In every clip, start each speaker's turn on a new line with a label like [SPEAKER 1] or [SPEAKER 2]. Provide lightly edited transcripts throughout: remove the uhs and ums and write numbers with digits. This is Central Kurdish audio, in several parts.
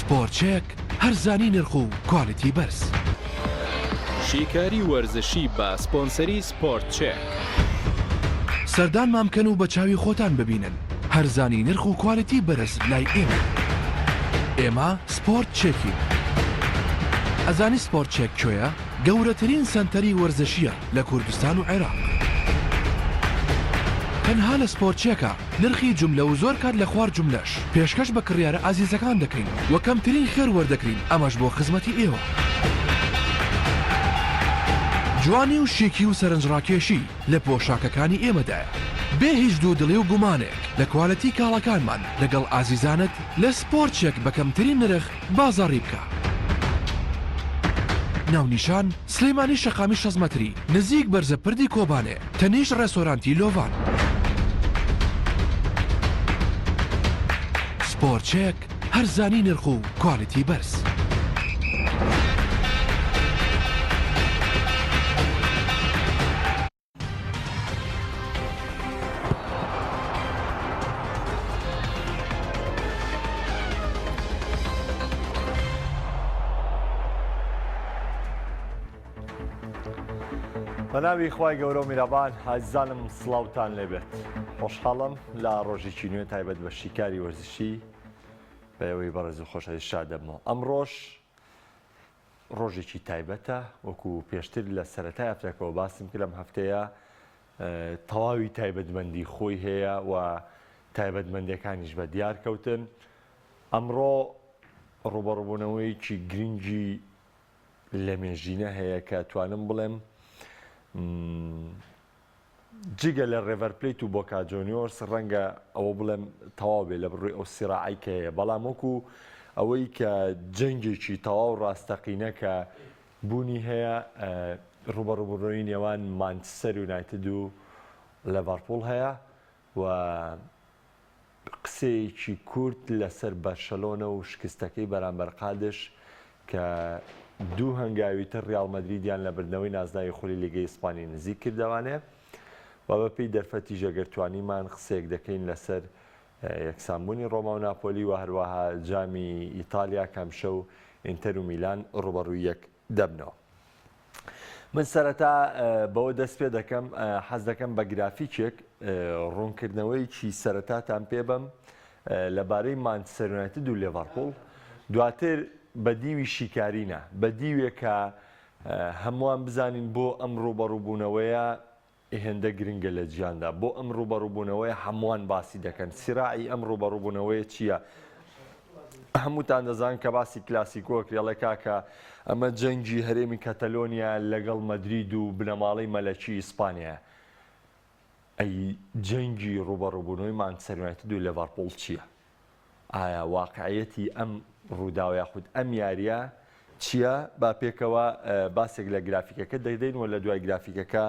[SPEAKER 1] سپۆرت چێک، هەرزانی نرخ و کوالیتی بەرز.
[SPEAKER 2] شیکاری وەرزشی بە سپۆنسەری سپۆرت چێک.
[SPEAKER 1] سەردانمان بکەن و بە چاوی خۆتان ببینن هەرزانی نرخ و کوالیتی بەرز لای ئێمەیە. ئێمە سپۆرت چێکین. ئەزانی سپۆرت چێک کوێیە؟ گەورەترین سەنتەری وەرزشییە لە کوردستان و عێراق. تەنها لە سپۆرت چێکە نرخی جوملە و زۆر کات لە خوار جوملەش پێشکەش بە کڕیارە ئازیزەکان دەکەین و کەمترین خێر وەردەگرین ئەمەش بۆ خزمەتی ئێوە. جوانی و شیکی و سەرنجڕاکێشی لە پۆشاکەکانی ئێمەدایە. بێ هیچ دوودڵی و گومانێک لە کوالێتی کاڵاکانمان لەگەڵ ئازیزانت لە سپۆرت چێک بە کەمترین نرخ بازاڕی بکە. ناونیشان، سلێمانی شەقامی 60 مەتری نزیک بەرزە پردی کۆبانێ تەنیشت ڕێسۆرانتی لۆڤان. سپۆرت چێک، هەرزانی نرخ و کوالیتی بەرز.
[SPEAKER 3] بەناوی خوای گەورە و میرەبان ئازیزانم سڵاوتان لێبێت خۆشحاڵم لە ڕۆژێکی نوێ تایبەت بە شیکاری وەرزشی بە ئێوەی بەڕێز و خۆشەویست شاد دەبمەوە ئەمڕۆش ڕۆژێکی تایبەتە وەکو پێشتر لە سەرەتای هەفتەکەەوە باسم کرد ئەم هەفتەیە تەواوی تایبەتمەندی خۆی هەیە و تایبەتمەندەکانیش بە دیار کەوتن ئەمڕۆ ڕوبەڕبوونەوەیەکی گرنگی لە مێژینە هەیە کە توانم بڵێم جگە لە ڕێڤەرپلەیت و بۆکا جۆنیۆرس ڕەنگە ئەوە بڵێم تەواو بێ لە بڕووی ئەو سیراعەی کە هەیە، بەڵام وەکو ئەوەی کە جەنگێکی تەواو ڕاستەقینە کە بوونی هەیە ڕووبەڕووبوونەوەی نێوان مانچستەر یونایتد و لێڤەرپوڵ هەیە و قسەیەکی کورت لەسەر بەرشەلۆنە و شکستەکەی بەرامبەر قادش کە دوو هەنگاوی تر ریاڵ مەدریدیان لە بردنەوەی نازناوی خولی لیگەی ئیسپانی نزیک کردەوانێ و بەپێی دەرفەتیش ئەگەر توانیمان قسەیەک دەکەین لەسەر یەکسانبوونی رۆما و ناپۆلی و هەروەها جامی ئیتالیا کە ئەمشەو ئینتەر و میلان رووبەڕووی یەک دەبنەوە. من سەرەتا بەوە دەست پێ دەکەم حەز دەکەم بە گرافیکێک ڕوونکردنەوەیەکی سەرەتاتان پێ بەم لەبارەی مانچستەر یونایتد و لێڤەرپوڵ دواتر بە دیوی شیکارینە بە دیوێکە هەمووان بزانین بۆ ئەم ڕووبەڕووبوونەوەیە هێندە گرنگە لە جیهاندا بۆ ئەم ڕووبەڕووبوونەوەیە هەمووان باسی دەکەن سیراعی ئەم ڕووبەڕووبوونەوەیە چییە؟ هەمووتان دەزان کە باسی کلاسیکۆ ئەکرێ ئەڵێ کاکە ئەمە جەنگی هەرێمی کەتەلۆنیا لەگەڵ مەدرید و بنەماڵەی مەلەکی ئیسپانیایە ئەی جەنگی ڕووبەڕووبوونەوەی مانچستەر یونایتد و لێڤەرپوڵ چییە؟ ئایا واقعیەتی ئەم ڕووداوە یاخود ئەم یارییە چییە؟ با پێکەوە باسێک لە گرافیکەکە دەدەین و لە دوای گرافیکەکە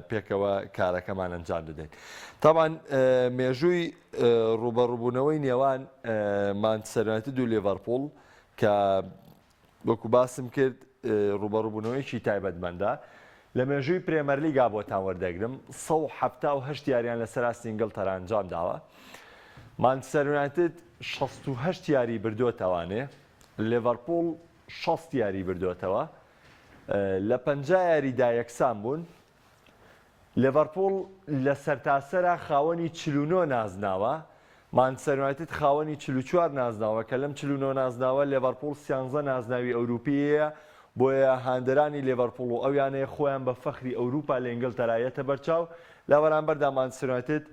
[SPEAKER 3] پێکەوە کارەکەمان ئەنجام دەدەین. تاوان مێژووی ڕووبەڕووبوونەوەی نێوان مانچستەر یونایتد و لیڤەرپوڵ کە وەکو باسم کرد ڕووبەڕووبوونەوەیەکی تایبەتمەندە لە مێژووی پرێمەرلیگا بۆتان وەردەگرم 178 یاریان لەسەر ئاستی ئینگلتەرا ئەنجام داوە مانچستەر یونایتد 68 یاری بردۆتەوانێ لێڤەرپوڵ 60 یاری بردۆتەوە لە 50 یاریدا یەکسان بوون لێڤەرپوڵ لە سەرتاسەرا خاوەنی 49 نازناوە، مانچستەر یونایتد خاوەنی 44 نازناوە کە لەم 49 نازناوە لێڤەرپوڵ سیانزە نازناوی ئەوروپی هەیە، بۆیە هاندەرانی لێڤەرپوڵ و ئەو یانەیە خۆیان بە فەخری ئەوروپا لە ئینگلتەرا یەتە بەرچاو، لە بەرامبەردا مانچستەر یونایتد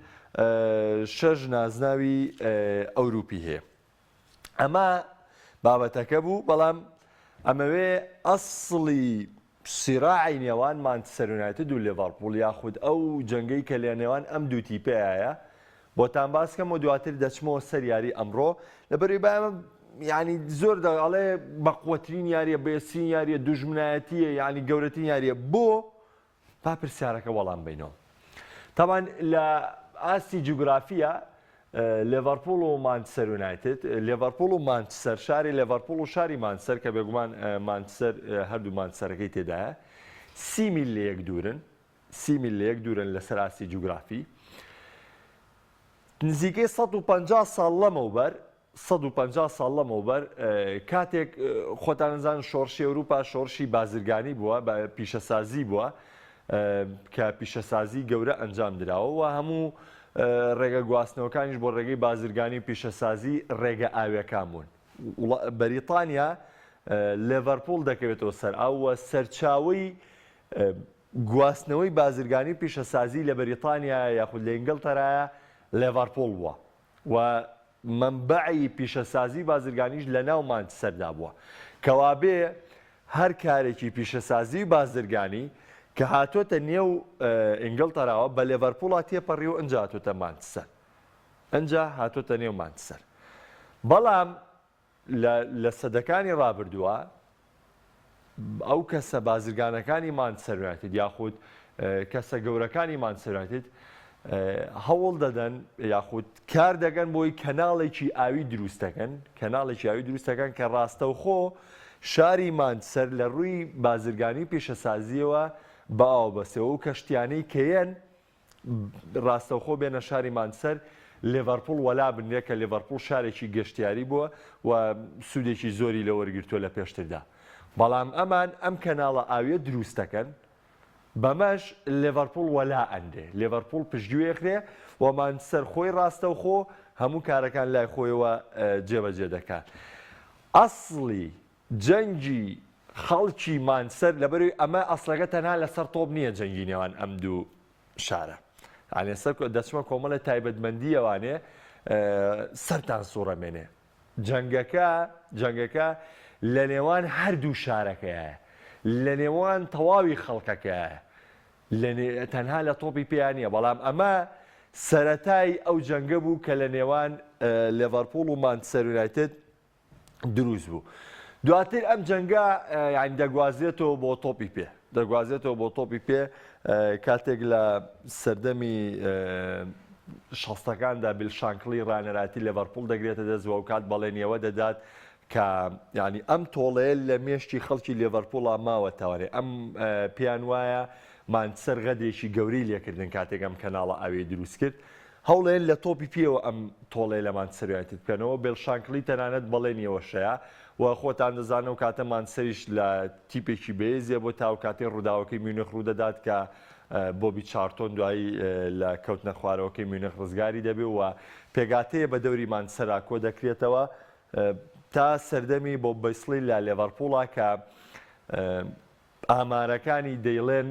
[SPEAKER 3] شەش نازناوی ئەوروپی هەیە. ئەمە بابەتەکە بوو، بەڵام ئەمەوێ ئەسڵی سیراعی نێوان مانچستەر یونایتد و لێڤەرپوڵ یاخود ئەو جەنگەی کە لە نێوان ئەم دوو تیپەیایە بۆتان باس کەم و دواتر دەچمەوە سەر یاری ئەمڕۆ لەبەروی با ئەمە یعنی زۆر دەڵێ بەقوەترین یاریە بەێزترین یاریە دوژمنایەتیە یعنی گەورەترین یاریە بۆ با پرسیارەکە وەڵام بینەوە تاوان لە ئاستی جوگرافیە لێڤەرپوڵ و مانچستەر یونایتد، لێڤەرپوڵ و مانچستەر، شاری لێڤەرپوڵ و شاری مانچستەر کە بێگومان مانچستەر هەردوو مانچستەرەکەی تێدایە سی میل لە یەک دوورن، سی میل لە یەک دوورن لەسەر ئاستی جوگرافی. نزیکەی 150 ساڵ لەمەوبەر. 150 ساڵ لەمەوبەر کاتێک خۆتان ئەزانن شۆڕشی ئەوروپا شۆڕشی بازرگانی بووە، بە پیشەسازی بووە کە پیشەسازی گەورە ئەنجام دراوە و هەموو ڕێگە گواستنەوەکانیش بۆ ڕێگەی بازرگانی و پیشەسازی ڕێگە ئاویەکان بوون. بەریتانیا لێڤەرپوڵ دەکەوێتەوە سەر ئاو و سەرچاوەی گواستنەوەی بازرگانی و پیشەسازی لە بەریتانیا یاخود لە ئینگلتەرایە لێڤەرپوڵ بووە و مەنبەعی پیشەسازی بازرگانیش لە ناو مانچسەردا بووە. کەوابێ هەر کارێکی پیشەسازی و بازرگانی کە هاتۆتە نێو ئینگڵتەراوە بە لێڤەرپوڵا تێپەڕیوە ئنجا هاتۆتە مانچسەر. ئنجا هاتۆتە نێو مانچسەر. بەڵام لە لە سەدەکانی ڕابردووە ئەو کەسە بازرگانەکانی مانچستەر یونایتد یاخود کەسە گەورەکانی مانچستەر یونایتد هەوڵ دەدەن یاخود کار دەکەن بۆی کەناڵێکی ئاوی دروست دەکەن کەناڵێکی ئاوی دروست دەکەن کە ڕاستەوخۆ شاری مانچستەر لە ڕووی بازرگانی و پیشەسازیەوە بە ئاو بەسێەوە و کەشتیانەی کە یەن ڕاستەوخۆ بێنە شاری مانچسەر، لێڤەرپوڵ وەلا بنرێ کە لێڤەرپوڵ شارێکی گەشتیاری بووە و سوودێکی زۆری لێ وەرگرتووە لە پێشتردا. بەڵام ئەمان ئەم کەناڵە ئاویە دروست دەکەن، بەمەش لێڤەرپوڵ وەلا ئەنرێ، لێڤەرپوڵ پشتگوێ ئەخرێ و مانچسەر خۆی ڕاستەوخۆ هەموو کارەکان لای خۆیەوە جێبەجێ دەکات. ئەسڵی جەنگی خەڵکی مانچسەر لەبەرەوەی ئەمە ئەسڵەکە تەنها لەسەر تۆپ نییە جەنگی نێوان ئەم دوو شارە یعنی سەر دەچمە کۆمەڵێ تایبەتمەندی ئەوانێ سەرتان سوڕەمێنێ جەنگەکە جەنگەکە لە نێوان هەردوو شارەکەیە لە نێوان تەواوی خەڵکەکەیە تەنها لە تۆپی پێیان نییە بەڵام ئەمە سەرەتای ئەو جەنگە بوو کە لە نێوان لێڤەرپوڵ و مانچستەر یونایتد دروست بوو. دواتر ئەم جەنگە یانی دەگوازرێتەوە بۆ تۆپی پێ دەگوازێتەوە بۆ تۆپی پێ کاتێک لە سەردەمی شەستەکاندا بیل شانکلی ڕانەراتی لێڤەرپوڵ دەگرێتە دەست و کات بەڵێنیەوە دەدات کە ینی ئەم تۆڵەیە لە مێشکی خەڵکی لێڤەرپوڵا ماوەتەوەێ ئەم پێیان وایە مانچسەر غەدرێکی گەورەی لێکردن کاتێک ئەم کەناڵە ئاوی دروست کرد هەوڵێن لە تۆپی پێوە ئەم تۆڵەیە لە مانچستەر یونایتد بکەنەوە، بێل شانکلی تەنانەت بەڵێنی ئەوەشەیە و خۆتان دەزانن ئەو کاتە مانچستەریش لە تیپێکی بەهێزیە بۆ تا ئەو کاتەی ڕووداوەکەی میونخ ڕوودەدات کە بۆبی چارتۆن دوایی لە کەوتنە خوارەوەکەی میونخ ڕزگاری دەبێ و پێگاتەیە بە دەوری مانچستەرا کۆ دەکرێتەوە تا سەردەمی بۆب بەیسڵی لە لێڤەرپوڵا کە ئامارەکانی دەیڵێن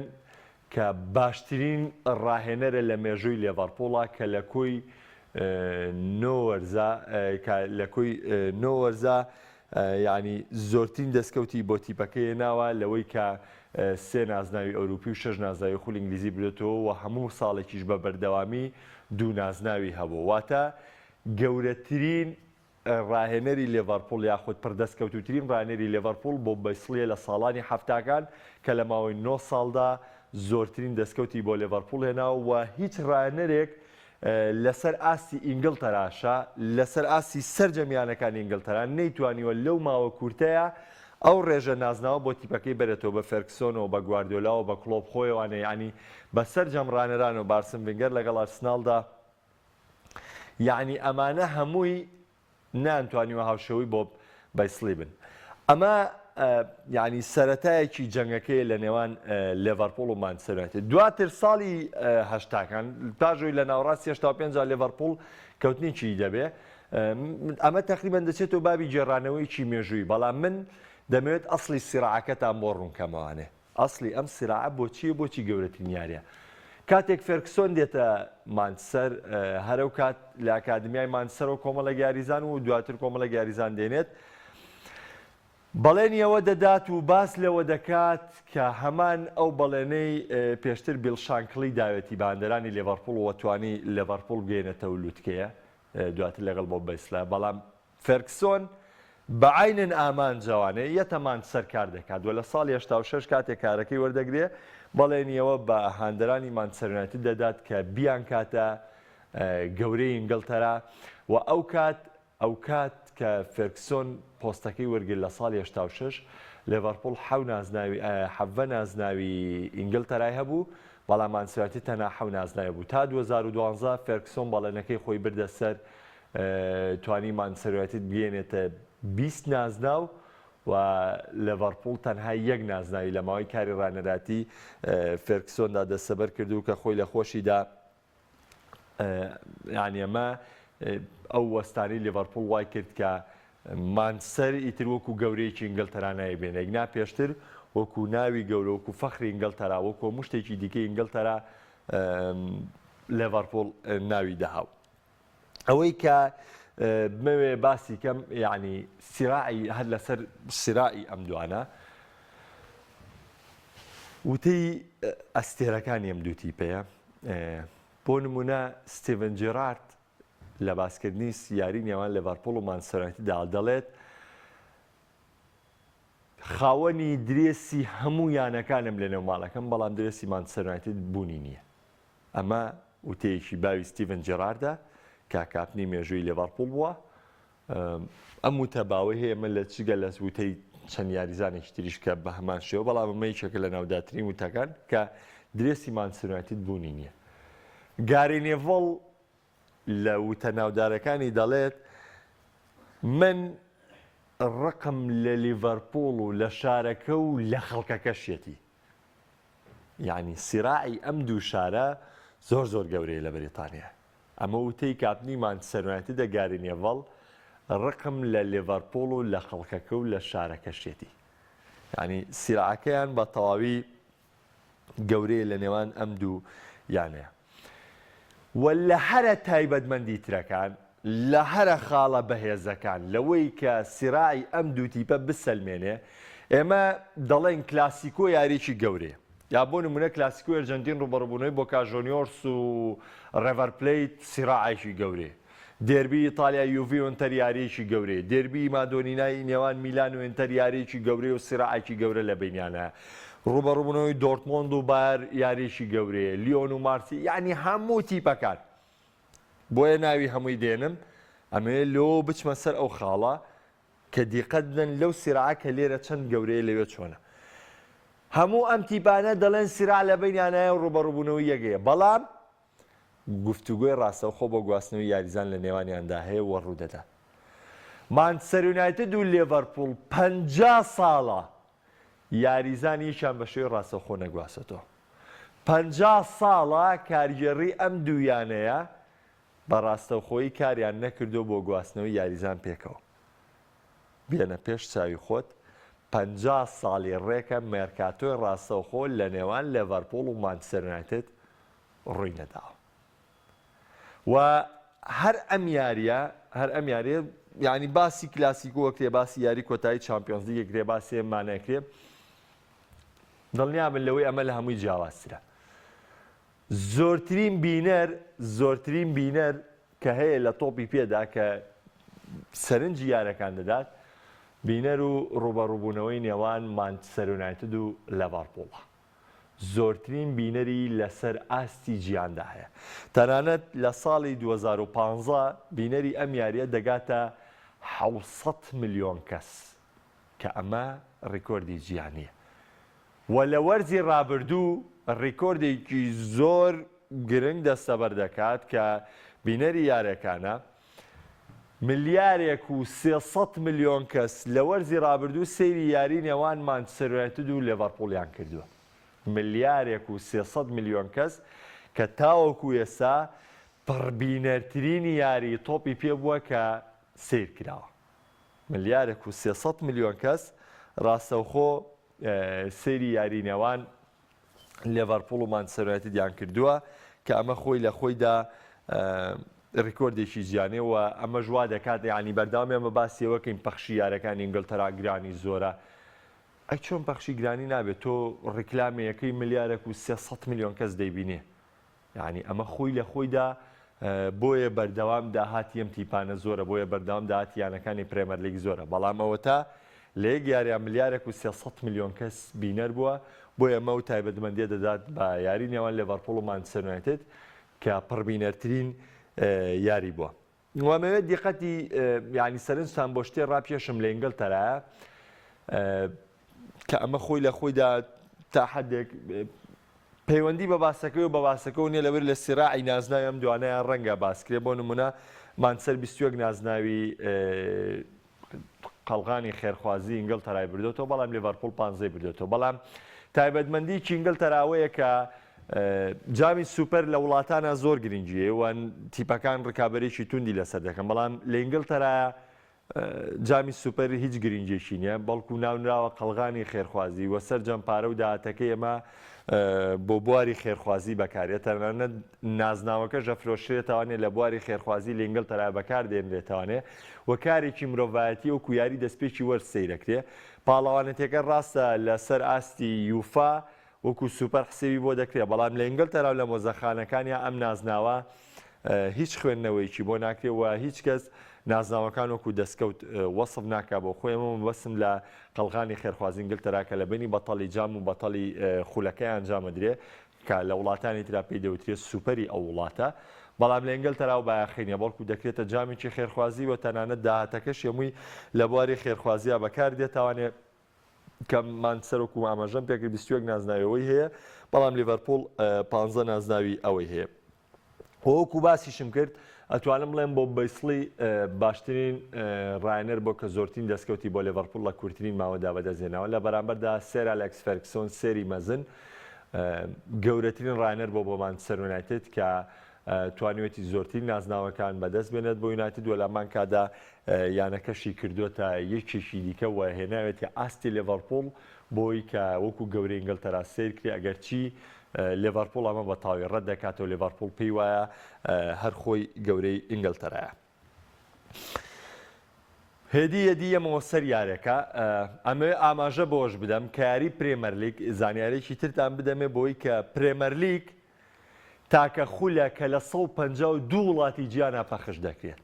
[SPEAKER 3] کە باشترین ڕاهێنەرە لە مێژووی لێڤەرپوڵا کە لە کۆی نۆ وەرزا کە لە کۆی نۆ وەرزا یعنی زۆرترین دەستکەوتی بۆ تیپەکەی هێناوە لەوەی کە سێ نازناوی ئەوروپی و شەش نازناوی خولی ئینگلیزی بردێتەوە و هەموو ساڵێکیش بە بەردەوامی دوو نازناوی هەبوو واتە گەورەترین ڕاهێنەری لێڤەرپوڵ یاخود پڕدەستکەوتووترین ڕاهێنەری لێڤەرپوڵ بۆب بەیسڵییە لە ساڵانی حەفتاکان کە لە ماوەی نۆ ساڵدا زۆرترین دەستکەوتی بۆ لێڤەرپوڵ هێناوە و هیچ ڕاهێنەرێک لەسەر ئاستی ئینگڵتەراشە لەسەر ئاستی سەرجەم یانەکانی ئینگڵتەرا نەیتوانیوە لەو ماوە کورتەیا ئەو ڕێژە نازناوە بۆ تیپەکەی بەرێتەوە بە فێرگسۆنەوە بە گواردیۆلاوە بە کڵۆپ خۆیەوانە یانی بە سەرجەم ڕانەرانەوە بە ئارسن ڤینگەر لەگەڵ ئەرسناڵدا یەعنی ئەمانە هەمووی نەیانتوانیوە هاوشێوەی بۆب بەیسڵی بن. ئەمە یعنی سەرەتایەکی جەنگەکەیە لە نێوان لێڤەرپوڵ و مانچستەر یونایتد. دواتر ساڵی هەشتاکان پاش ئەوەی لە ناوەڕاستی 85 لێڤەرپوڵ کەوتنێکی دەبێ ئەمە تقریبا دەچێتەوە بابی گێڕانەوەیەکی مێژووی بەڵام من دەمەوێت ئەسڵی سیراعەکەتان بۆ ڕوونکەمەوانێ. ئەسڵی ئەم سیراعە بۆچیە بۆچی گەورەترین یاریە؟ کاتێک فێرکسۆن دێتە مانچسەر هەرەو کات لە ئەکادمیای مانچسەرەوە کۆمەڵێک یاریزان و دواتر کۆمەڵێک یاریزان دێنێت بەڵێنی ئەوە دەدات و باس لەوە دەکات کە هەمان ئەو بەڵێنەی پێشتر بیڵ شانکلی داوێتی بە هاندەرانی لێڤەرپوڵ و توانی لێڤەرپوڵ بگەیەنێتەوە لوتکەیە دواتر لەگەڵ بۆب بەیسلە بەڵام فێرگسۆن بە عەینەن ئامانجەوانێ یەتە مانچسەر کار دەکات و لە ساڵی 86 کاتێک کارەکەی وەردەگرێ بەڵێنیەوە بە هاندەرانی مانچستەر یونایتد دەدات کە بیانکاتە گەورەی ئینگڵتەرا و ئەو کات ئەوکات کە فێرگسۆن پۆستەکەی وەرگرت لە ساڵی 86 لێڤەرپوڵ حەو نازناوی حەڤە نازناوی ئینگلتەرای هەبوو بەڵام مانچستەر یونایتد تەنها حەو نازناوی بوو تا 2012 فێرگسۆن بەڵێنەکەی خۆی بردە سەر. توانی مانچستەر یونایتد بگەیەنێتە 20 نازناو و لێڤەرپوڵ تەنها یەک نازناوی لە ماوەی کاری ڕانەراتی فێرکسۆندا دەستەبەر کردو کە خۆی لە خۆشیدا یانی ئەمە ئەو وەستانی لیڤەرپوڵ وای کرد کە مانچستەر ئیتر وەکو گەورەیەکی ئینگلتەرا ناوی بێنێک نا پێشتر وەکو ناوی گەورە وەکو فەخری ئینگلتەرا وەکو هەموو شتێکی دیکەی ئینگلتەرا لێڤەرپوڵ ناوی دەهاو ئەوەی کە بمەوێ باسی کەم یعنی سیراعی هەر لەسەر سیراعی ئەم دوانە وتەی ئەستێرەکانی ئەم دوو تیپەیە بۆ نمونە ستیڤن جێرارد لە باسکردنی یاری نێوان لێڤەرپوڵ و مانچستەر یونایتددا دەڵێت خاوەنی درێسی هەموو یانەکانم لەنێو ماڵەکەم بەڵام درێسی مانچستەر یونایتد بوونی نییە ئەمە وتەیەکی باوی ستیڤن جێراردە کە کاپتنی مێژووی لێڤەرپوڵ بووە. ئەم وتە باوەی هەیە من لە جگە لە وتەی چەند یاریزانێکی تریش کە بە هەمان شێوە بەڵام ئەمە یەکێکە لە ناودارترین وتەکان کە درێسی مانچستەر یونایتد بوونی نییە. گاری نێڤڵ لە وتە ناودارەکانی دەڵێت من ڕقم لە لیڤەرپوڵ و لە شارەکە و لە خەڵکەکەشیەتی. یانی سیراعی ئەم دوو شارە زۆر زۆر گەورەیە لە بەریتانیا. ئەمە وتەی کاپتنی مانچستەر یونایتدە گاری نێڤڵ، ڕقم لە لیڤەرپوڵ و لە خەڵکەکە و لە شارەکەشیەتی. یانی سیراعەکەیان بە تەواوی گەورەیە لە نێوان ئەم دوو یانەیە. و لە هەرە تایبەتمەندی ترەکان، لە هەرە خاڵە بەهێزەکان، لەوەی کە سیراعی ئەم دوو تیپە بسەلمێنێ، ئێمە دەڵێین کلاسیکۆ یاریی گەورەیە. یا بۆ نموونە کلاسیکۆی ئەرجەنتین ڕووبەڕووبوونەوەی بۆکا ژۆنیۆرس و ڕێڤەر پلەیت سیراعێکی گەورەیە. دێربی ئیتالیا یوڤی و ئینتەر یارییەکی گەورەیە. دێربی مادۆنینای نێوان میلان و ئینتەر یارییەکی گەورەیە و سیراعێکی گەورە لە بەینیانە. ڕووبەڕووبوونەوەی دۆرتمۆند و بایەر یارییەکی گەورەیە. لیۆن و مارسی یانی هەموو تیپەکان. بۆیە ناوی هەمووی دێنم. ئەمەوێ لۆ بچمە سەر ئەو خاڵە کە دیقەت بدەن لەو سیراعە کە لێرە چەند گەورەیە لەوێ چۆنە. هەموو ئەم تیپانە دەڵێن سیراع لە بەینیانایە و ڕووبەڕووبوونەوەی یەک هەیە. بەڵام گفتوگۆی ڕاستەوخۆ بۆ گواستنەوەی یاریزان لە نێوانیاندا هەیە و ڕوودەدات. مانچستەر یونایتد و لێڤەرپوڵ 50 ساڵە یاریزان یەکیان بە شێوەی ڕاستەوخۆ نەگواستۆتەوە. 50 ساڵە کارگێڕی ئەم دوو یانەیە بە ڕاستەوخۆیی کاریان نەکردووە بۆ گواستنەوەی یاریزان پێکەوە. بێنە پێش چاوی خۆت 50 ساڵی ڕێکە مێرکاتۆی ڕاستەوخۆ لە نێوان لێڤەرپوڵ و مانچستەر یونایتد ڕووی نەداوە و هەر ئەم یاریە هەر ئەم یاریە یعنی باسی کلاسیکۆ کرێ باسی یاری کۆتایی چامپیۆنز لیگ کرێ باسی ئەمانە کرێ دڵنیابن لەوەی ئەمە لە هەمووی جیاوازترە زۆرترین بینەر زۆرترین بینەر کە هەیە لە تۆپی پێدا کە سەرنجی یارەکان دەدات بینەر و ڕوبەڕوبوونەوەی نێوان مانچستەر یونایتد و لەڤەرپوڵە زۆرترین بینەری لەسەر ئاستی جیهاندا هەیە. تەنانەت لە ساڵی 2015 بینەری ئەم یارییە دەگاتە 700 ملیۆن کەس کە ئەمە ڕیکۆردی جیهانییە و لە وەرزی ڕابردوو ڕیکۆردێکی زۆر گرنگ دەستەبەر دەکات کە بینەری یارەکانە ملیارێک و 300 ملیۆن کەس لە وەرزی رابردوو سەیری یاری نێوان مانچستەر یونایتد و لێڤەرپوڵیان کردووە. ملیارێک و 300 ملیۆن کەس کە تاوەکو ئێستا پڕبینەرترین یاری تۆپی پێ بووە کە سەیر کراوە. ملیارێک و 300 ملیۆن کەس راستەوخۆ سەیری یاری نێوان لێڤەرپوڵ و مانچستەر یونایتدیان کردووە کە ئەمە خۆی لە خۆیدا ڕیکۆردێکی جیانێ و ئەمەش وا دەکات یعنی بەردەوام ئێمە باسی ئەوە کەین پەخشی یارەکانی ئینگلتەرا گرانی زۆرە ئەی چۆن پەخشی گرانی نابێت تۆ ڕیکلامەیەکەی ملیارێک و 300 ملیۆن کەس دەیبینێ یانی ئەمە خۆی لە خۆیدا بۆیە بەردەوام داهاتی ئەم تیپانە زۆرە، بۆیە بەردەوام داهاتی یانەکانی پرێمەرلیگ زۆرە، بەڵام ئەوەتا لە یەک یارییا ملیارێک و 300 ملیۆن کەس بینەر بووە، بۆیە ئەمە ئەو تایبەتمەندییە دەدات بە یاری نێوان لێڤەرپوڵ و مانچستەر یونایتد کە پڕبینەرترین یاری بووە. و ئەمەوێت دیقەتی یانی سەرنجتان بۆ شتێ ڕابکێشم لە ئینگلتەرایە کە ئەمە خۆی لە خۆیدا تا حدێک پەیوەندی بە باسەکەی و بە باسەکەەوە نیە لەبەر لە سیراعی نازناوی ئەم دوانەیان ڕەنگە باسکرێ بۆ نمونە. مانچستەر 21 نازناوی قەڵغانی خێرخوازی ئینگلتەرای بردۆتەوە، بەڵام لیڤەرپوڵ پانزەی بردۆتەوە. بەڵام تایبەتمەندیی ئینگلتەرا ئەوەیە کە جامی سوپەر لە وڵاتانا زۆر گرنگی هەیە و تیپەکان ڕکابەرێکی توندی لەسەر دەکەن، بەڵام لە ئینگلتەرا جامی سوپەر هیچ گرنگیەکی نیە، بەڵکو ناونراوە قەڵغانی خێرخوازی و سەرجەم پارە و داهاتەکەی ئێمە بۆ بواری خێرخوازی بەکاردێت، تەنانەت نازناوەکەش ئەفرۆشرێتەوانێ لە بواری خێرخوازی لە ئینگلتەرا بەکاردێنرێتەوانێ و کارێکی مرۆڤایەتی وەکو یاری دەستپێکی وەرز سەیرەکرێ. پاڵەوانێتیەکە ڕاستە لەسەر ئاستی یوفا وەکو سوپەر حسێبی بۆ دەکرێ، بەڵام لە ئینگلتەرا و لە مۆزەخانەکانیا ئەم نازناوە هیچ خوێندنەوەیەکی بۆ ناکرێ و هیچ کەس نازناوەکان وەکو دەستکەوت وەسف ناکا بۆ خۆی. ئەمە مەبەستم لە قەڵغانی خێرخوازی ئینگلتەرا کە لە بەینی بەتەڵی جام و بەتەڵی خولەکەی ئەنجام ئەدرێ کە لە وڵاتانی ترا پێی دەوترێت سوپەری ئەو وڵاتە، بەڵام لە ئینگلتەرا ئەو بایەخەی نیە بەڵکو دەکرێتە جامێکی خێرخوازی و تەنانەت داهاتەکەشی هەمووی لە بواری خێرخوازیا بەکار دێتەوانێ کە مانچستەر وەکو ئاماژەم پێکرد 21 نازناوی ئەوەی هەیە بەڵام لیڤەرپوڵ 15 نازناوی ئەوەی هەیە. وەکو باسیشم کرد ئەتوانم بڵێم بۆب بەیسڵی باشترین ڕاهێنەر بۆ کە زۆرترین دەستکەوتی بۆ لێڤەرپوڵ لە کورترین ماوەدا بەدەستهێناوە لە بەرامبەردا سێر ئەلێکس فێرگسۆن سێری مەزن گەورەترین ڕاهێنەر بۆ بۆ مانچستەر یونایتد کە توانیوێتی زۆرترین نازناوەکان بەدەست بێنێت بۆ یونایتد و لەمان کادا یانەکەشی کردوتە یەکێکی دیکە و هێناوێتی ئاستی لێڤەرپوڵ بۆی کە وەکو گەورەی ئینگلتەرا سەیر کرێ ئەگەرچی لێڤەرپوڵ ئەمە بە تەواوی ڕەت دەکاتەوە، لێڤەرپوڵ پێی وایە هەر خۆی گەورەی ئینگلتەرایە. هێدی هێدی یەمەوە سەر یارێکە، ئەمەوێ ئاماژە بەوەش بدەم کە یاری پرێمەرلیگ زانیارێکی ترتان بدەمێ بۆی کە پرێمەرلیگ تاکە خولە کە لە 152 وڵاتی جیانا پەخش دەکرێت.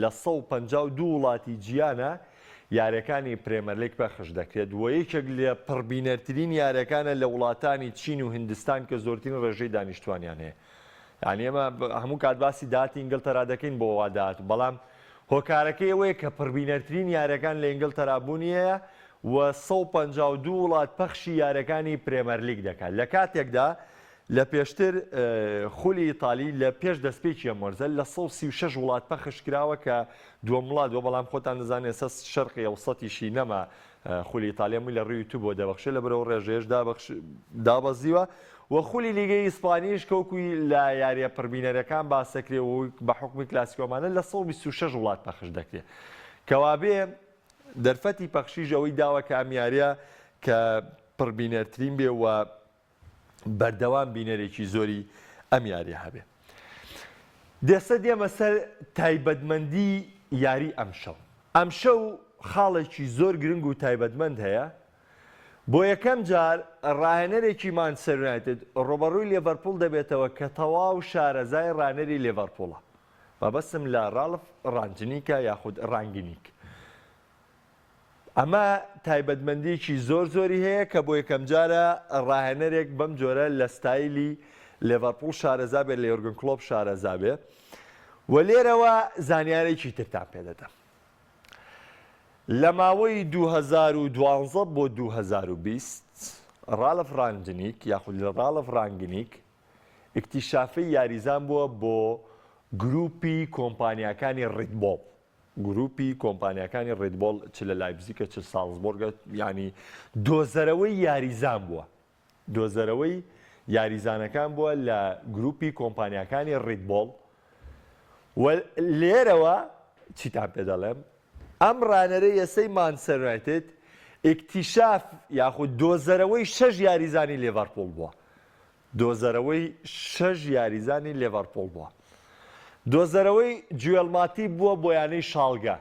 [SPEAKER 3] لە 152 وڵاتی جیانا یاریەکانی پرێمەرلیگ پەخش دەکرێت و یەکێک لە پڕبینەرترین یاریەکانە لە وڵاتانی چین و هندستان کە زۆرترین ڕێژەی دانیشتوانیان هەیە. یانی ئێمە هەموو کات باسی داهاتی ئینگلتەرا دەکەین بۆ وا داهات بەڵام هۆکارەکەی ئەوەیە کە پڕبینەرترین یاریەکان لە ئینگلتەرا بوونی هەیە و 152 وڵات پەخشی یاریەکانی پرێمەرلیگ دەکات لە کاتێکدا لە پێشتر خولی ئیتالی لە پێش دەستپێکی ئەم وەرزە لە 136 وڵات پەخش کراوە کە دووەم وڵات بووە، بەڵام خۆتان دەزانن ئێستا شەرقی ئەوسەتیشی نەما خولی ئیتالیا هەمووی لە ڕووی یوتیوبەوە دەبەخشێ لەبەر ئەو ڕێژەیەش دابەزیوە و خولی لیگەی ئیسپانیش کە وەکوی لە یارییە پڕبینەرەکان باس دەکرێ و بە حوکمی کلاسیکۆمانە لە 126 وڵات پەخش دەکرێ کەوابێ دەرفەتی پەخشیش ئەوەی داوە کە ئەم یارییە کە پڕبینەرترین بێ و بەردەوام بینەرێکی زۆری ئەم یاریە هەبێ. دێسە دێمە سەر تایبەتمەندی یاری ئەمشەو. ئەمشەو خاڵێکی زۆر گرنگ و تایبەتمەند هەیە، بۆ یەکەم جار ڕاهێنەرێکی مانچستەر یونایتد ڕوبەڕووی لێڤەرپوڵ دەبێتەوە کە تەواو شارەزای ڕانەری لێڤەرپوڵە. مەبەستم لە ڕاڵف ڕانجنیکە یاخود ڕانگنیک. ئەمە تایبەتمەندییەکی زۆر زۆری هەیە کە بۆ یەکەمجارە راهێنەرێک بەم جۆرە لە ستایلی لێڤەرپوڵ شارەزا بێت، لە یۆرگن کلۆپ شارەزا بێ و لێرەوە زانیارێکی ترتان پێدەدەم. لە ماوەی 2012 بۆ 2020 ڕالف ڕانجنیک یاخود ڕالف ڕانگنیک ئیکتیشافی یاریزان بووە بۆ گروپی کۆمپانیاکانی ڕیدبۆڵ. گروپی کۆمپانیاکانی ڕێدبۆڵ چ لە لایپزیکە چ سالزبۆرگە یانی دۆزەرەوەی یاریزان بووە دۆزەرەوەی یاریزانەکان بووە لە گروپی کۆمپانیاکانی ڕیدبۆڵ و لێرەوە چیتان پێ دەڵێم ئەم ڕانەرە یەسەی مانچستەر یونایتد ئیکتیشاف یاخود دۆزەرەوەی شەش یاریزانی لێڤەرپوڵ بووە دۆزەرەوەی شەش یاریزانی لێڤەرپوڵ بووە. دۆزەرەوەی جوێل ماتیپ بووە بۆ یانەی شاڵگە.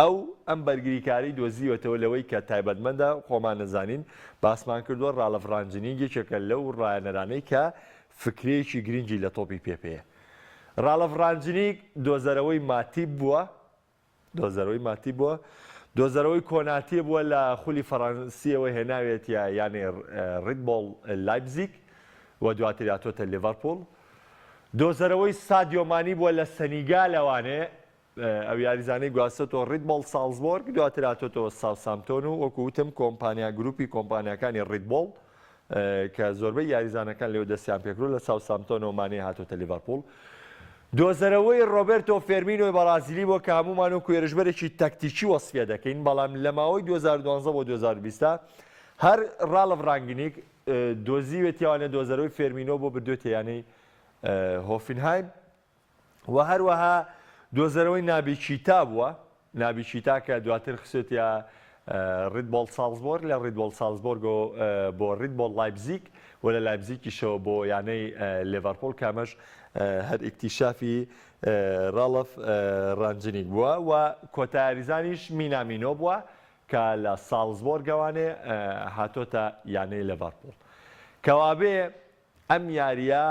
[SPEAKER 3] ئەو ئەم بەرگریکارەی دۆزیوەتەوە لەوەی کە تایبەتمەندە، خۆمان دەزانین، باسمان کردووە، ڕالف ڕانجنینگ یەکێکە لەو ڕاهێنەرانەی کە فکرەیەکی گرنگی لە تۆپی پێ پێیە. ڕالف ڕانجنیگ دۆزەرەوەی ماتیپ بووە، دۆزەرەوەی ماتی بووە، دۆزەرەوەی کۆناتیە بووە لە خولی فەڕەنسیەوە هێناوێتیە یانەی ڕیدبۆڵ لایپزیگ و دواتر هاتۆتە لیڤەرپوڵ. دۆزەرەوەی سادیۆ مانی بووە لە سەنیگالەوانێ ئەو یاریزانەی گواستۆتەوە ڕیدبۆڵ سالزبۆرگ دواتر هاتۆتەوە ساوسامتۆن و وەکو وتم کۆمپانیا گروپی کۆمپانیاکانی ڕیدبۆڵ کە زۆربەی یاریزانەکان لێوە دەستیان پێکردووە لە ساوسامتۆنەوە مانێ هاتۆتە لیڤەرپوڵ. دۆزەرەوەی ڕۆبێرتۆ فێرمینۆی بەڕازیلی بووە کە هەموومان وەکو هێرشبەرێکی تەکتیکی وەسفیە دەکەین، بەڵام لە ماوەی 2012 بۆ 2020 هەر ڕاڵف ڕانگنیک دۆزیوێتیەوانە دۆزەرەوەی فێرمینۆ بۆ بردوێتە یانەی هۆفنهایم و هەروەها دۆزەرەوەی نابی کیتا بووە، نابی کیتا کە دواتر خستێتیە ڕید بۆڵ سالزبۆرگ، لە ڕید بۆڵ سالزبۆرگەوە بۆ ڕید بۆڵ لایپزیگ و لە لایپزیگیشەوە بۆ یانەی لێڤەرپوڵ کە ئەمەش هەر ئیکتیشافی ڕاڵف ڕانجنیک بووە و کۆتا یاریزانیش مینامینۆ بووە کە لە سالزبۆرگەوانێ هاتۆتە یانەی لێڤەرپوڵ. کەوابێ ئەم یارییە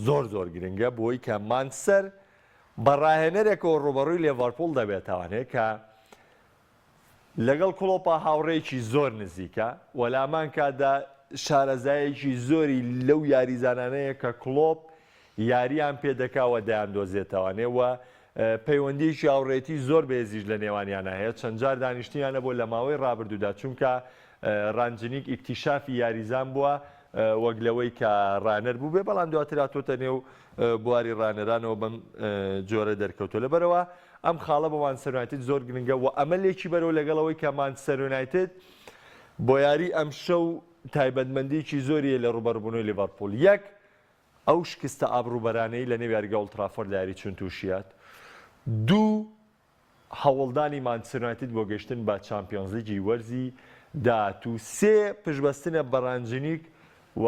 [SPEAKER 3] زۆر زۆر گرنگە بۆی کە مانچستەر بە ڕاهێنەرێکەوە ڕووبەڕووی لێڤەرپوڵ دەبێتەوانێ کە لەگەڵ کڵۆپا هاوڕێیەکی زۆر نزیکە و لە هەمان کاتدا شارەزایەکی زۆری لەو یاریزانانەیە کە کڵۆپ یارییان پێدەکا و دەیاندۆزێتەوانێ و پەیوەندییەکی هاوڕێیەتی زۆر بەهێزیش لە نێوانیانا هەیە، چەند جار دانیشتنیان هەبووە لە ماوەی ڕابردوودا، چونکە ڕانجنیک ئیکتیشافی یاریزان بووە وەک لەوەی کە ڕانەر بووبێ، بەڵام دواتر هاتۆتە نێو بواری ڕانەرانەوە بەم جۆرە دەرکەوتووە. لەبەرئەوە ئەم خاڵە بۆ مانچستەر یونایتد زۆر گرنگە و ئەمە لێکی بەرەوە لەگەڵ ئەوەی کە مانچستەر یونایتد بۆ یاری ئەمشەو تایبەتمەندییەکی زۆری هەیە لە ڕووبەڕووبوونەوەی لیڤەرپوڵ. یەک، ئەو شکستە ئابڕووبەرانەی لە نێو یاریگای ئۆڵدترافۆرد لە یاری چوون تووشیهات. دوو، هەوڵدانی مانچستەر یونایتد بۆ گەیشتن بە چامپیۆنزلیگی وەرزی داهاتوو. سێ، پشتبەستنە بە رانجنیک و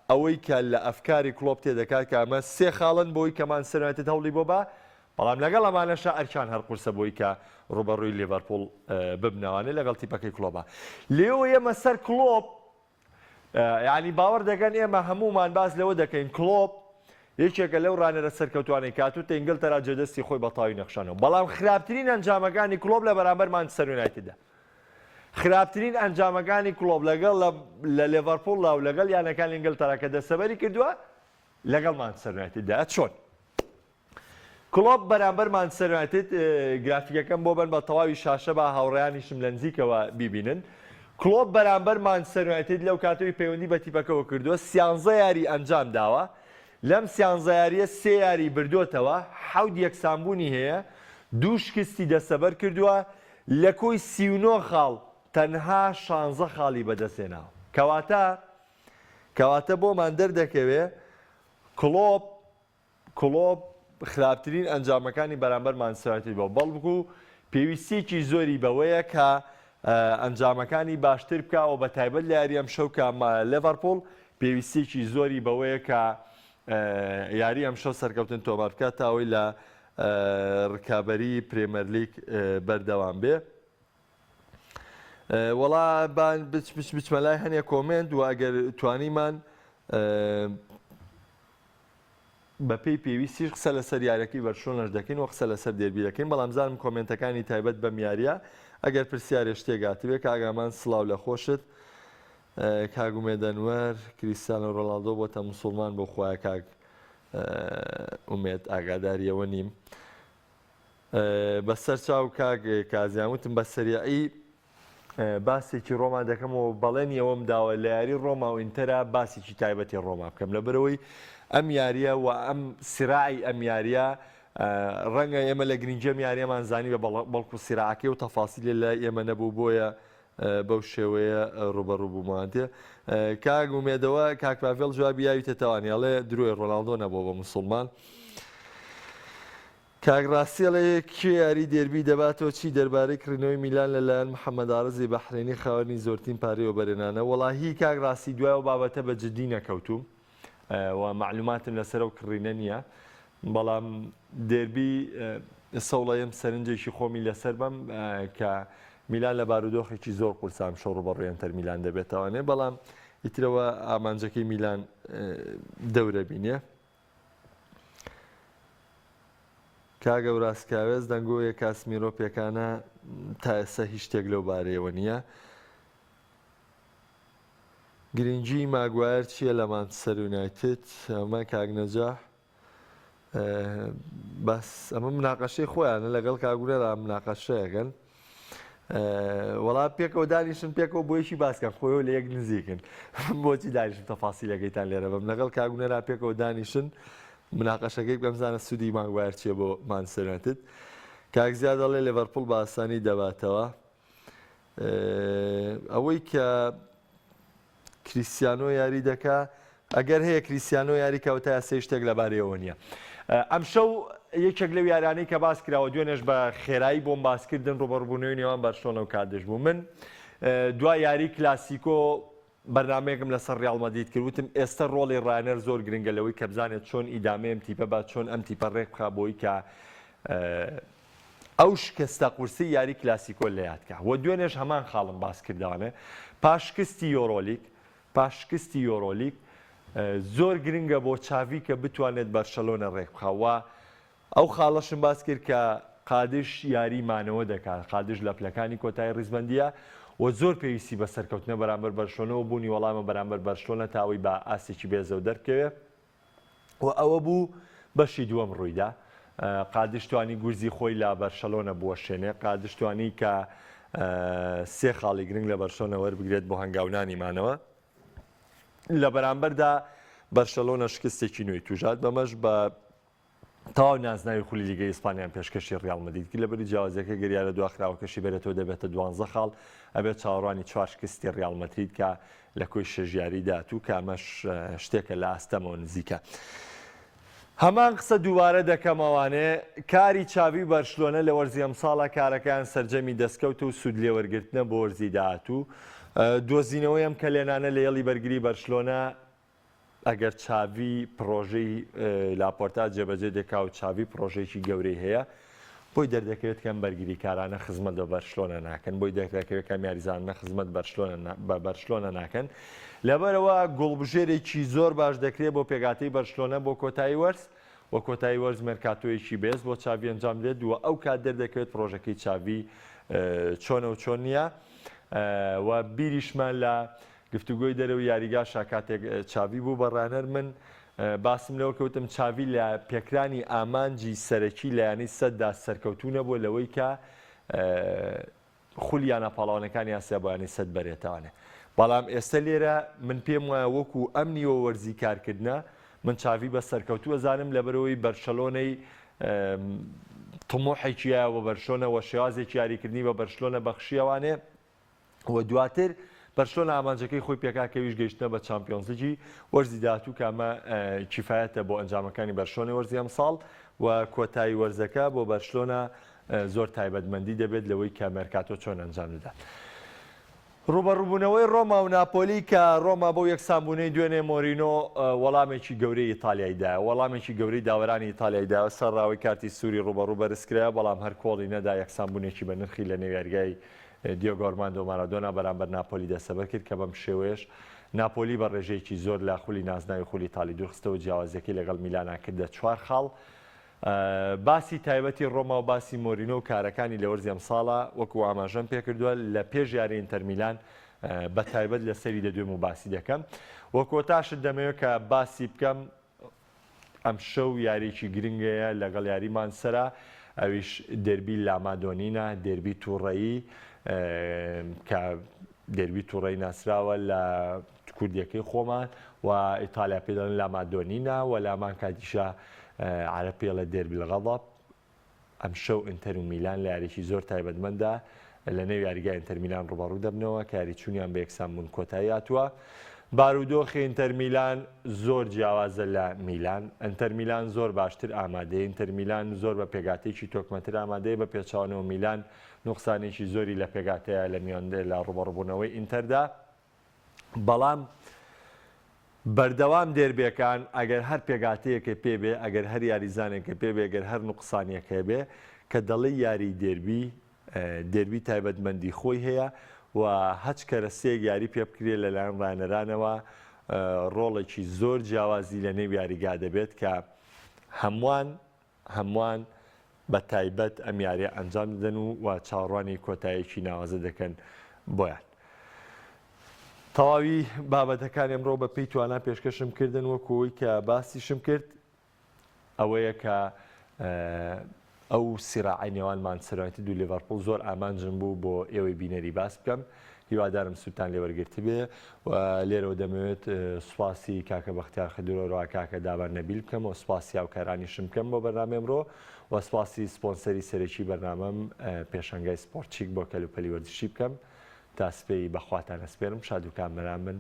[SPEAKER 3] ئەوەی کە لە ئەفکاری کڵۆپ تێدەکات کە ئەمە سێ خاڵن بۆی کە مانچستەر یونایتد هەوڵی بۆ با، بەڵام لەگەڵ ئەمانەشا ئەرکیان هەر قورسە بۆی کە رووبەڕووی لیڤەرپوڵ ببنەوانێ لەگەڵ تیپەکەی کڵۆپا. لێوە یەمە سەر کڵۆپ یانی باوەڕ دەکەن ئێمە هەموومان باس لەوە دەکەین کڵۆپ یەکێکە لەو ڕانەرە سەرکەوتوانەی کاتوتە ئینگلتەرا جێدەستی خۆی بە تەواوی نەخشانەوە بەڵام خراپترین ئەنجامەکانی کڵۆپ لە بەرامبەر مانچستەر یونایتدە خراپترین ئەنجامەکانی کڵۆپ لەگەڵ لە لێڤەرپوڵدا و لەگەڵ یانەکانی ئینگلتەرا کە دەستەبەری کردووە لەگەڵ مانچستەر یونایتددا چۆن کڵۆپ بەرامبەر مانچستەر یونایتد، گرافیکەکەم بۆ بەن بە تەواوی شاشە با هاوڕێیانیشم لە نزیکەوە بیبینن. کڵۆپ بەرامبەر مانچستەر یونایتد لەو کاتەوەی پەیوەندی بە تیپەکەوە کردووە سیانزە یاری ئەنجام داوە، لەم سیانزە یارییە سێ یاری بردۆتەوە، حەوت یەکسانبوونی هەیە، دوو شکستی دەستەبەر کردووە، لە کۆی 39 خاڵ تەنها شانزە خاڵی بەدەستهێناوە. کەواتە کەواتە بۆمان دەردەکەوێ کڵۆپ کڵۆپ خراپترین ئەنجامەکانی بەرامبەر مانچستەر یونایتد بووە، بەڵکو پێویستییەکی زۆری بەوەیە کە ئەنجامەکانی باشتر بکا و بەتایبەت لە یاری ئەمشەو کە لێڤەرپوڵ پێویستییەکی زۆری بەوەیە کە یاری ئەمشەو سەرکەوتن تۆمار بکات تا ئەوەی لە رکابەری پرێمەرلیگ بەردەوام بێ. وەڵا با بچمە لای هەنێ comment و ئەگەر توانیمان بەپێی پێویستیش قسە لەسەر یاریەکەی بەرشلۆنەش دەکەین و قسە لەسەر دێربی دەکەین بەڵام زانم comment ەکانی تایبەت بەم یاریە ئەگەر پرسیارێ شتێک هاتبێ کاک ئامان سڵاو لە خۆشت کاک ئومێد ئەنوەر کریستیانۆ ڕۆناڵدۆ بۆتە مسوڵمان بۆ خوایە کاک ئومێد ئاگاداریەوە نیم بەسەر چاو کاک کازیان وتم بە سەریعی باسێکی ڕۆما دەکەم و بەڵێنی ئەوەم داوە لە یاری ڕۆما و ئینتەرا باسێکی تایبەتی ڕۆما بکەم لەبەرئەوەی ئەم یاریە و ئەم سراعی ئەم یاریە ڕەنگە ئێمە لە گرنگی ئەم یاریەمان زانی بە بەڵکو سراعەکەی و تەفاسیلی لای ئێمە نەبوو بۆیە بەو شێوەیە ڕوبەڕوو بوومانتێ کاک ئومێدەوە کاک پاڤێڵ جوابی یاویتە تەوانی ئەڵێ درۆی ڕۆناڵدۆ نەبووە بە مسوڵمان. کاک ڕاستی ئەڵێ کێ یاری دێربی دەباتەوە چی دەربارەی کڕینەوەی میلان لە لایەن محمد عارضی بەحرەینی خاوەنی زۆرترین پارەی وەبەرهێنانە وەڵاهی کاک ڕاستی دوای ئەو بابەتە بە جدی نەکەوتووم و مەعلوماتم لەسەر ئەو کڕینە نییە بەڵام دێربی سەوڵەیەم سەرنجێکی خۆمی لەسەر بەم کە میلان لە بارودۆخێکی زۆر قورسام شەو ڕوبەڕووی ئەنتەر میلان دەبێتەوانێ بەڵام ئیترەوە ئامانجەکەی میلان دەورە بینێ کاک ئەوراز کاوێز دەنگۆیە کاسمیرۆ پێکانە تا ئێستا هیچ شتێک لەو بارەیەوە نییە. گرنگی ماگوایەر چییە لە مانچستەر یونایتد؟ ئەمە کاک نەجاح بەس ئەمە مناقەشەی خۆیانە لەگەڵ کاگونەرا مناقەشەیەکەن. وەڵا پێکەوە دانیشن پێکەوە بۆ یەکی باسکەن خۆیەوە لە یەک نزیکن بۆچی دانیشم تەفاسیلەکەیتان لێرە بم لەگەڵ کاگونەرا پێکەوە دانیشن. مناقەشەکەی بکەم زانە سوودی ماگوایەر چییە بۆ مانچستەر یونایتد. کاک زیا دەڵێ لێڤەرپوڵ بە ئاسانی دەباتەوە. ئەوەی کە کریستیانۆ یاری دەکا ئەگەر هەیە کریستیانۆ یاری کە تا ئێستا شتێک لەبارەیەوە نییە. ئەمشەو یەکێک لەو یارانەی کە باس کراوە دوێنێش بە خێرایی بۆم باسکردن ڕوبەڕبوونەوەی نێوان بەرشلۆنە و کادش بوو من دوا یاری کلاسیکۆ بەرنامەیەکم لەسەر ڕیاڵ مەدرید کرد وتم ئێستە ڕۆڵی ڕاهێنەر زۆر گرنگە لەوەی کە بزانێت چۆن ئیدامەی ئەم تیپە با چۆن ئەم تیپە ڕێک بخا بۆی کە ئەو شکستە قورسەی یاری کلاسیکۆ لە یاد کا و دوێنێش هەمان خاڵم باس کردوانێ پاش شکستی یۆرۆلیگ پاش شکستی یۆرۆلیگ زۆر گرنگە بۆ چاڤی کە بتوانێت بەرشەلۆنە ڕێک بخا و ئەو خاڵەشم باس کرد کە قادش یاری مانەوە دەکات، قادش لە پلەکانی کۆتایی ڕیزبەندییە و زۆر پێویستی بە سەرکەوتنە بەرامبەر بەرشلۆنە و بوونی وەڵامە بەرامبەر بەرشلۆنە تا ئەوەی بە ئاستێکی بەهێزەوە دەربکەوێ و ئەوە بوو بەشی دووەم ڕوویدا. قادش توانی گورزی خۆی لە بەرشەلۆنە بوەشێنێ، قادش توانی کە سێ خاڵی گرنگ لە بەرشلۆنە وەربگرێت بۆ هەنگاونانی مانەوە. لە بەرامبەردا بەرشەلۆنە شکستێکی نوێی تووشهات، بەمەش بە تەواو نازناوی خولی لیگەی ئیسپانیان پێشکەشی ڕیاڵ مەدرید کرد، لەبەری جیاوازیەکە گەر یارە دواخراوەکەشی بەرێتەوە دەبێتە دوانزە خاڵ، ئەبێت چاوەڕوانی چوار شکستی ڕیاڵ مەدرید کە لە کۆی شەش یاری داهاتوو کە ئەمەش شتێکە لە ئاستەمەوە نزیکە. هەمان قسە دووبارە دەکەمەوانێ، کاری چاڤی و بەرشلۆنە لە وەرزی ئەمساڵا کارەکەیان سەرجەمی دەستکەوت و سوود لێوەرگرتنە بۆ وەرزی داهاتوو. دۆزینەوەی ئەم کەلێنانە لە هێڵی بەرگری بەرشلۆنە ئەگەر چاڤی پڕۆژەی لاپۆرتا جێبەجێ دەکا و چاڤی پڕۆژەیەکی گەورەی هەیە، بۆی دەردەکەوێت کە ئەم بەرگریکارانە خزمەت بە بەرشلۆنە ناکەن، بۆی دەردەکەوێت کە ئەم یاریزانانە خزمەت بە بەرشلۆنە ناکەن. لەبەرئەوە گۆڵبژێرێکی زۆر باش دەکرێت بۆ پێکهاتەی بەرشلۆنە بۆ کۆتایی وەرز و کۆتایی وەرز مێرکاتۆیەکی بەهێز بۆ چاڤی ئەنجام دێت و ئەو کات دەردەکەوێت پڕۆژەکەی چاڤی چۆنە و چۆن نییە و بیریشمان لە گفتوگۆی دەرەوەی یاریگاشە کاتێک چاڤی بوو بە ڕاهێنەر من باسم لەوە کرد وتم چاڤی لە پێکرانی ئامانجی سەرەکی لە یانەی سەددا سەرکەوتوو نەبووە لەوەی کە خولی یانە پاڵەوانەکانی ئاسیا بۆ یانەی سەد بەرێتەوانێ بەڵام ئێستا لێرە من پێم وایە وەکو ئەم نیوە وەرزی کارکردنە من چاڤی بە سەرکەوتوو ئەزانم لەبەرەوەی بەرشەلۆنەی طموحێکیە بە بەرشلۆنە وە شێوازێکی یاریکردنی بە بەرشلۆنە بەخشیەوانێ و دواتر بەرشلۆنە ئامانجەکەی خۆی پێکا کە ئەویش گەیشتنە بە چامپیۆنزلیگی وەرزی داهاتوو کە ئەمە کیفایەتە بۆ ئەنجامەکانی بەرشلۆنەی وەرزی ئەمساڵ و کۆتایی وەرزەکە بۆ بەرشلۆنە زۆر تایبەتمەندی دەبێت لەوەی کە مێرکاتۆ چۆن ئەنجام دەدات. ڕووبەڕووبوونەوەی ڕۆما و ناپۆلی کە ڕۆما بەو یەکسانبوونەی دوێنێ مۆرینۆ وەڵامێکی گەورەی ئیتالیای دایەوە وەڵامێکی گەورەی داوەرانی ئیتالیای دایەوە سەرڕاوەی کارتی سووری ڕووبەڕوو بەرزکرایەوە بەڵام هەر کۆڵی نەدا یەکسانبوونێکی بە نرخی لە نێو یاریگای دیێگۆ ئەرماندۆ مارادۆنا بەرامبەر ناپۆلی دەستەبەر کرد کە بەم شێوەیەش ناپۆلی بە ڕێژەیەکی زۆر لە خولی نازناوی خولی ئیتالی دوورخستەوە جیاوازیەکەی لەگەڵ میلانا کردە چوار خاڵ. باسی تایبەتی ڕۆما و باسی مۆرینۆ و کارەکانی لە وەرزی ئەمساڵە وەکو ئاماژەم پێکردووە لە پێش یاری ئینتەر میلان بە تایبەت لەسەری دەدوێم و باسی دەکەم و کۆتاشت دەمەوێت کە باسی بکەم ئەمشەو یاریەکی گرنگ هەیە لەگەڵ یاری مانسەرا ئەویش دێربی لامادۆنینا دێربی توڕەیی کە دێربی توڕەیی ناسراوە لە کوردیەکەی خۆمان و ئیتالیا پێ دەڵێن لامادۆنینا و لامان کاتیشە عەرەب پێڵێ دێربی الغضب ئەمشەو ئینتەر و میلان لە یاریی زۆر تایبەتمەنددا لە نێو یاریگای ئینتەر میلان ڕووبەڕوو دەبنەوە کە یاری چوونیان بە یەکسانبوون کۆتایی هاتووە. بارودۆخی ئینتەر میلان زۆر جیاوازە لە میلان، ئینتەر میلان زۆر باشتر ئامادەیە، ئینتەر میلان زۆر بە پێکهاتەیەکی تۆکمەتر ئامادەیە، بە پێچەوانەوە میلان نوقسانێکی زۆری لە پێکهاتەیە لە میان لە ڕووبەڕووبوونەوەی ئینتەردا. بەڵام بەردەوام دێربیەکان ئەگەر هەر پێکهاتەیەکە پێ بێ، ئەگەر هەر یاریزانێکە پێ بێ، گەر هەر نوقسانیەک هەبێ، کە دەڵێی یاری دێربی، دێربی تایبەتمەندی خۆی هەیە و هەچ کەرەسەیەک یاری پێ بکرێ لەلایەن ڕاهێنەرانەوە ڕۆڵێکی زۆر جیاوازی لە نێو یاریگا دەبێت کە هەمووان هەمووان بە تایبەت ئەم یاریە ئەنجام دەدەن و و چاوەڕوانی کۆتاییەکی ناوازە دەکەن بۆیان. تەواوی بابەتەکانی ئەمڕۆ بە پێی توانا پێشکەشم کردن وەکو ئەوەی کە باسیشم کرد ئەوەیە کە. ئەو سیراعەی نێوان مانچستەر یونایتد و لیڤەرپوڵ زۆر ئامانجم بوو بۆ ئێوەی بینەری باس بکەم هیوادارم سوودتان لێ وەرگرتبێ و لێرەوە دەمەوێت سوپاسی کاکە بەختیار خدرۆرەوە کاکە دابان نەبیل بکەم و سوپاسی هاوکارانیشم بکەم بۆ بەرنامەی ئەمڕۆ و سوپاسی سپۆنسەری سەرەکی بەرنامەم پێشەنگای سپۆرتچیک بۆ کەلوپەلی وەرزشی بکەم تا سبەی بەخواتان ئەسپێرم شاد و کامەران بن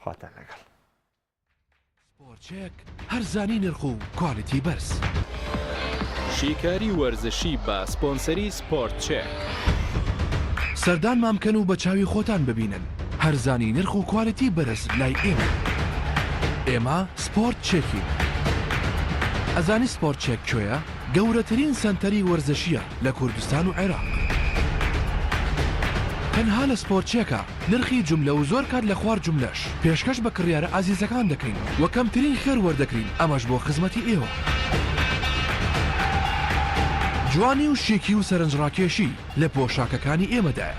[SPEAKER 3] خواتان لەگەڵ.
[SPEAKER 1] سپۆرتچێک، هەرزانی نرخ و کوالیتی بەرز.
[SPEAKER 2] شیکاری وەرزشی بە سپۆنسەری سپۆرت چێک.
[SPEAKER 1] سەردانمان بکەن و بە چاوی خۆتان ببینن هەرزانی نرخ و کوالیتی بەرز لای ئێمەیە. ئێمە سپۆرت چێکین. ئەزانی سپۆرت چێک کوێیە؟ گەورەترین سەنتەری وەرزشییە لە کوردستان و عێراق. تەنها لە سپۆرت چێکە. نرخی جوملە و زۆر کات لە خوار جوملەش پێشکەش بە کڕیارە ئازیزەکان دەکەین و کەمترین خێر وەردەگرین ئەمەش بۆ خزمەتی ئێوە. جوانی و شیکی و سەرنجڕاکێشی لە پۆشاکەکانی ئێمەدایە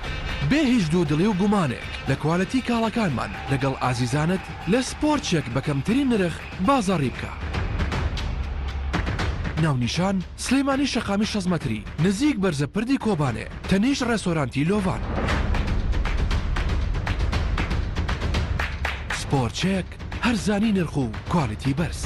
[SPEAKER 1] بێ هیچ دوودڵی و گومانێک لە کوالێتی کاڵاکانمان لەگەڵ ئازیزانت لە سپۆرت چێک بە کەمترین نرخ بازاڕی بکە. ناونیشان، سلێمانی شەقامی 60 مەتری نزیک بەرزە پردی کۆبانێ تەنیشت ڕێستۆرانتی لۆڤان. سپۆرت چێک، هەرزانی نرخ و کوالیتی بەرز.